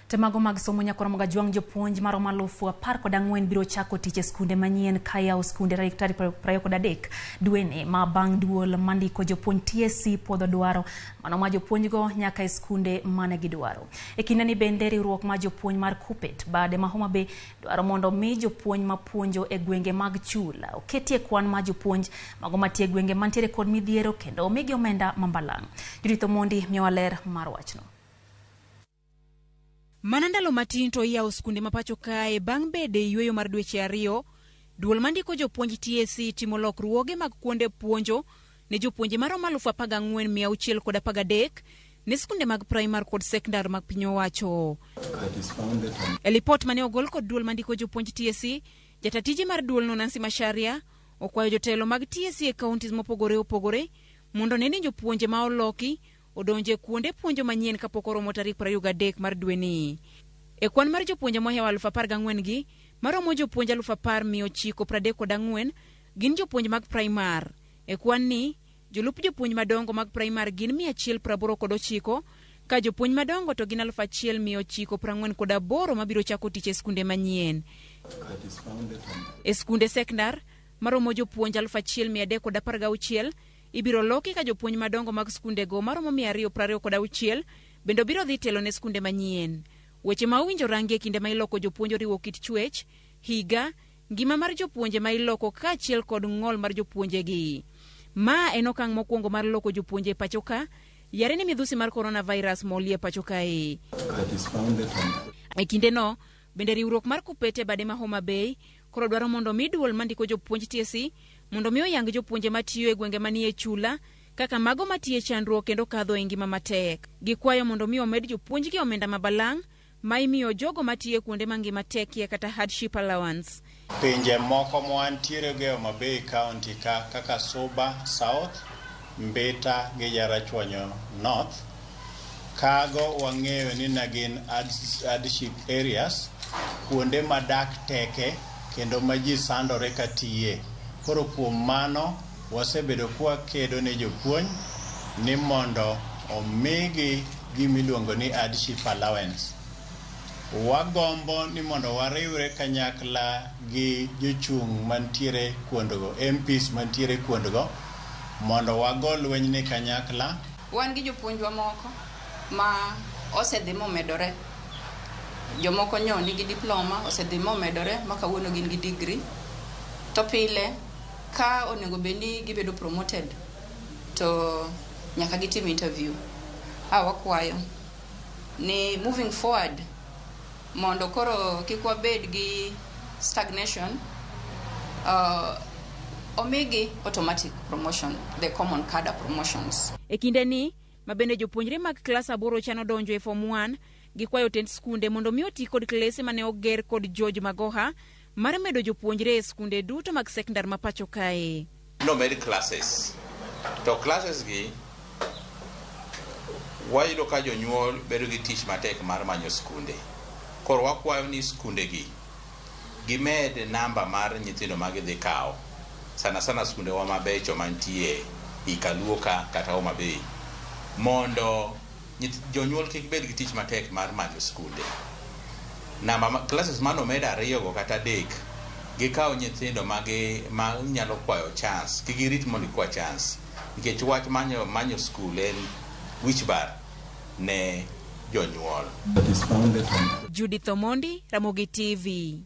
To mago mag somo nyakoro Jwang' jopuonj maromo 14,000 biro chako tich e skunde manyien ka yawo skunde tarik 23 dweni ma bang' duol mandiko jopuonj TSC puodho dwaro mano ma jopuonjgo nyaka e skunde mane gidwaro. E kindeni bende riwruok mar jopuonj mar KUPPET bade ma Homa Bay dwaro mondo mi jopuonj mapuonjo e gwenge mag chula oketie kwan mar jopuonj mago mantie e gwenge mantiere kod midhiero kendo omigi omenda mambalang'. Judith Omondi miyowa ler mar wachno. Mana ndalo matin to iyawo skunde ma pacho kae bang' bede e yueyo mar dweche ariyo, duol mandiko jopuonj TSC timo lokruoge mag kuonde puonjo ne jopuonje maromo 14,613 ne skunde mag primar kod sekndar mag piny owacho. E lipot mane ogol kod duol mandiko jopuonj TSC, jata tije mar duolno Nancy Macharia okwayo jotelo mag TSC e counties mopogore opogore mondo one ni jopuonje ma oloki odonjo e kuonde puonjo manyien kapok oromo tarik 23 mar dweni. E kwan mar jopuonje mohewo 14,000 gi, maromo jopuonj 10,934 gin jopuonj mag primar. E kwan ni, jolup jopuonj madongo mag primar gin 189, ka jopuonj madongo to gin 1,948 mabiro chako tich e skunde manyien. E skunde sekndar, maromo jopuonj 1,316 ibiro loki ka jopuonj madongo mag skundego maromo 226 bende biro dhi telo ne skunde manyien. Weche ma owinjo rangi e kinde ma iloko jopuonj oriwo kit chwech, higa, ngima mar jopuonje ma iloko kaachiel kod ng'ol mar jopuonjegi. Ma en okang' mokwongo mar loko jopuonje e pacho ka, yare ni midhusi mar coronavirus molie pacho kae. E kindeno, bende riwruok mar KUPPET e bade ma Homa Bay koro dwaro mondo mi duol mandiko jopuonj TSC mondo mi oyang jopuonje matiyo e gwenge manie chula kaka mago matiyo e chandruok kendo kadho e ngima matek. Gikwayo mondo mi omed jopuonjgi omenda ma balang' ma imiyo jogo matiyo e kuonde ma ngima tekie kata hardship allowance. Pinje moko mwantiere go e Homa Bay County ka kaka Suba South, Mbita gi Jarachuonyo North, kago wang'eyo ni ne gin hardship areas, kuonde ma dak teke kendo ma ji sandore ka tiye. Koro kuom mano wasebedo kwakedo ne jopuonj ni mondo omigi gimiluongo ni hardship allowance. Wagombo ni mondo wariwre kanyakla gi jochung' mantiere kuondgo, MPs mantiere kuondgo, mondo wago lweny ni kanyakla. Wan gi jopuonjwa moko ma osedhi momedore. Jomoko nyo nigi diploma osedhi momedore ma kawuono gin gi degree. To pile ka onego bed ni gibedo promoted to nyaka gitim interview. A wakwayo ni moving forward mondo koro kik wabed gi stagnation, omigi automatic promotion, the common cadre promotions. E kinde ni, ma bende jopuonjre mag klas 8 chano donjo e form 1, gikwayo tend skunde mondo mi oti kod klese mane oger kod George Magoha mar medo jopuonjre e skunde duto mag sekndar ma pacho kae. Nomed classes. To classes gi wayudo ka jonyuol bedo gi tich matek mar manyo skunde. Koro wakwayo ni skunde gi gimed namba mar nyithindo ma gidhi kawo. Sana sana skunde wa mabecho mantie Ikaluo ka kata Homa Bay. Mondo jonyuol kik bed gi tich matek mar manyo skunde. Namba ma, classes manomed 2 go kata 3 gikaw nyithindo ma nyalo kwayo chance, kik girit mondo gikwa chance. Nikech wach manyo skul en wich bar ne jonyuol. Judith Omondi, Ramogi TV.